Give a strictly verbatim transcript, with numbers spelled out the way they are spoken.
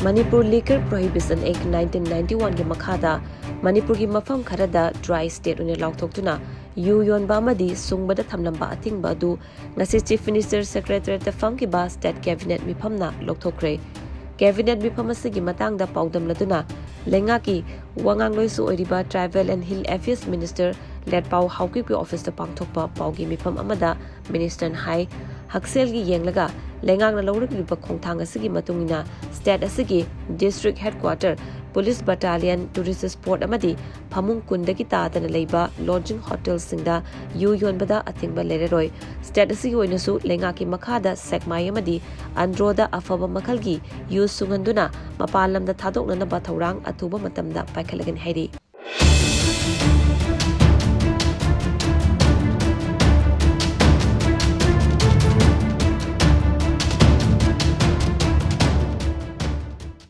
Manipur Liquor Prohibition Act nineteen ninety-one ꯒꯤ ꯃꯈꯥꯗ ꯃꯅꯤꯄꯨꯔꯒꯤ ꯃꯐꯝ ꯈꯔꯗ dry state ꯑꯣꯏꯅ ꯂꯥꯎꯊꯣꯛꯇꯨꯅ ꯌꯨ ꯌꯣꯟꯕ ꯑꯃꯗꯤ ꯁꯨꯡꯕꯗ ꯊꯝꯂꯝꯕ ꯑꯊꯤꯡꯕ ꯑꯗꯨ ꯉꯁꯤ Chief Minister Secretariat ꯇ ꯐꯝꯈꯤꯕ State Cabinet ꯃꯤꯐꯝꯅ ꯂꯧꯊꯣꯛꯈ꯭ꯔꯦ꯫ Cabinet ꯃꯤꯐꯝ ꯑꯁꯤꯒꯤ ꯃꯇꯥꯡꯗ ꯄꯥꯎꯗꯝꯂꯗꯨꯅ ꯂꯩꯉꯥꯛꯀꯤ ꯋꯥꯉꯥꯡꯂꯣꯏꯁꯨ ꯑꯣꯏꯔꯤꯕ Tribal and Hill Affairs Minister ꯂꯦꯠꯄꯥꯎ ꯍꯥꯎꯀꯤꯞꯀꯤ office ꯇ ꯄꯥꯡꯊꯣꯛꯄ ꯄꯥꯎꯒꯤ ꯃꯤꯐꯝ ꯑꯃꯗ Minister ꯅ ꯍꯥꯏ, ꯍꯛꯁꯦꯜꯒꯤ ꯌꯦꯡꯂꯒ ꯂꯩꯉꯥꯛꯅ ꯂꯧꯔꯛꯂꯤꯕ ꯈꯣꯡꯊꯥꯡ ꯑꯁꯤꯒꯤ ꯃꯇꯨꯡ ꯏꯟꯅ state ꯑꯁꯤꯒꯤ district headquarter, police battalion, tourist spot ꯑꯃꯗꯤ ꯐꯃꯨꯡ ꯀꯨꯟꯗꯒꯤ ꯇꯥꯗꯅ ꯂꯩꯕ lodging hotel ꯁꯤꯡꯗ ꯌꯨ ꯌꯣꯟꯕꯗ ꯑꯊꯤꯡꯕ ꯂꯩꯔꯔꯣꯏ꯫ State ꯑꯁꯤꯒꯤ ꯑꯣꯏꯅꯁꯨ ꯂꯩꯉꯥꯛꯀꯤ ꯃꯈꯥꯗ ꯁꯦꯛꯃꯥꯏ ꯑꯃꯗꯤ ꯑꯟꯗ꯭ꯔꯣꯗ ꯑꯐꯕ ꯃꯈꯜꯒꯤ ꯌꯨ ꯁꯨꯡꯍꯟꯗꯨꯅ ꯃꯄꯥꯟ ꯂꯝꯗ ꯊꯥꯗꯣꯛꯅꯅꯕ ꯊꯧꯔꯥꯡ ꯑꯊꯨꯕ ꯃꯇꯝꯗ ꯄꯥꯏꯈꯠꯂꯒꯅꯤ ꯍꯥꯏꯔꯤ꯫